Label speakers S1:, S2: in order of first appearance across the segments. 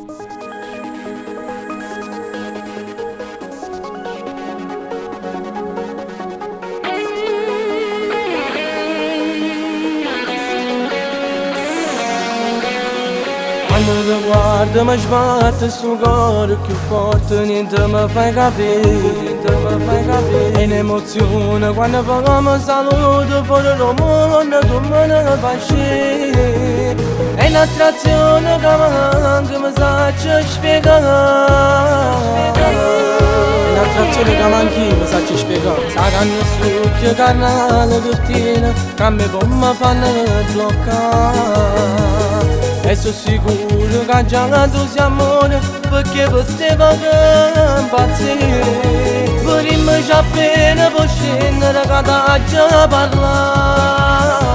S1: Quando ti guardo mi sbatte sto core più forte, niente mi fai capire, niente mi fai capire. È un'emozione quando poi mi saluto fuori dal mondo, tu me ne fai uscire. È un'attrazione che manca, mi sa spiegare. È un'attrazione che manchi, mi sa spiegare. Saranno succhi canale che tiene, che mi può fanno bloccare. E sono sicuro che già tu sei amore, perché per te va impazzire. Prima già appena può scendere che t'ha parlare.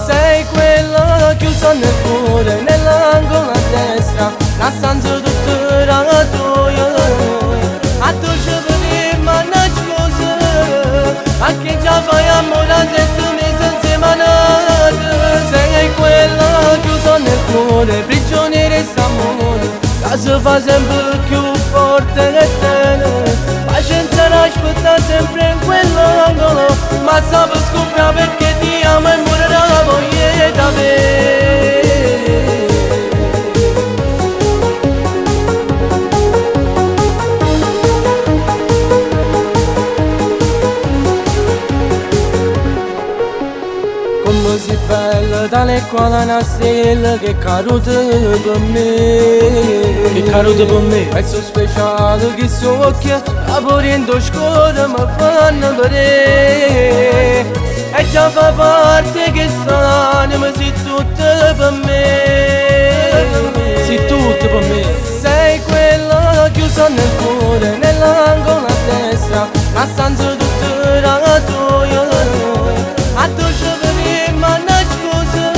S1: Sei quella chiusa nel cuore, nell'angolo a destra, la stanza tutta la tua. A tu ci vedi ma non scusa, a che già fai amore se tu mi insieme a noi. Sei quella chiusa nel cuore, prigioniera di amore, che si fa sempre più forte e tenere. Pazienza aspettare sempre in quell'angolo, ma sape scoprire perché ti amo e muore la voglia di avere. Come sei bella, tale quale una stella che è caduta per me,
S2: Che è caduta per me.
S1: Pezzo speciale che so occhi, a morendo scuro mi fanno vedere. E già fa parte che st'anima sei tutta per me,
S2: Sei tutta per me.
S1: Sei quella chiusa nel cuore, nell'angolo a destra, la stanza tutta la tua. A tu ci vedi ma non scusa,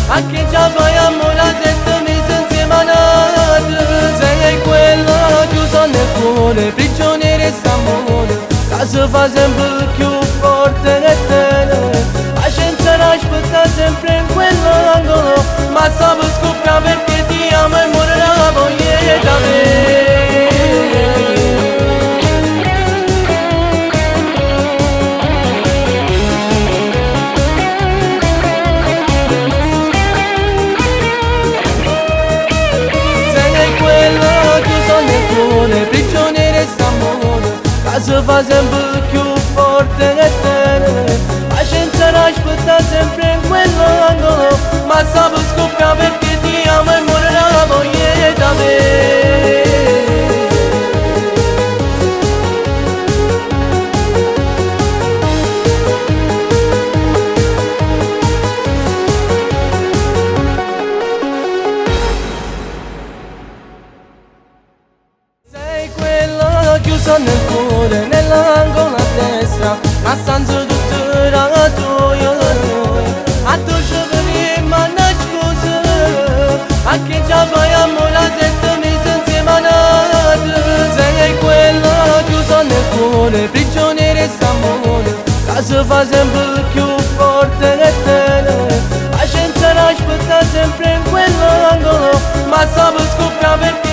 S1: a che già fai amore se tu mi insieme a noi. Sei quella chiusa nel cuore, prigioniera di amore, che si fa sempre più forte e tenere. Pazienza aspettare sempre in quell'angolo, ma sape scoprire perché ti amo e muore la voglia di avere. Sei quella chiusa nel cuore, prigioniera di amore, che si fa sempre più forte e tenere. Pazienza aspettare sempre in quell'angolo, ma sape scoprire perché ti amo e muore la voglia di avere. Sei quella chiusa nel cuore, nell'angolo a destra, la stanza tutta la tua. A tu ci vedi ma non scusa, a che già fai amore se tu mi insieme a noi. Sei quella chiusa nel cuore, prigioniera di amore, che si fa sempre più forte e tenere. Pazienza aspettare sempre in quell'angolo, ma sape scoprire perché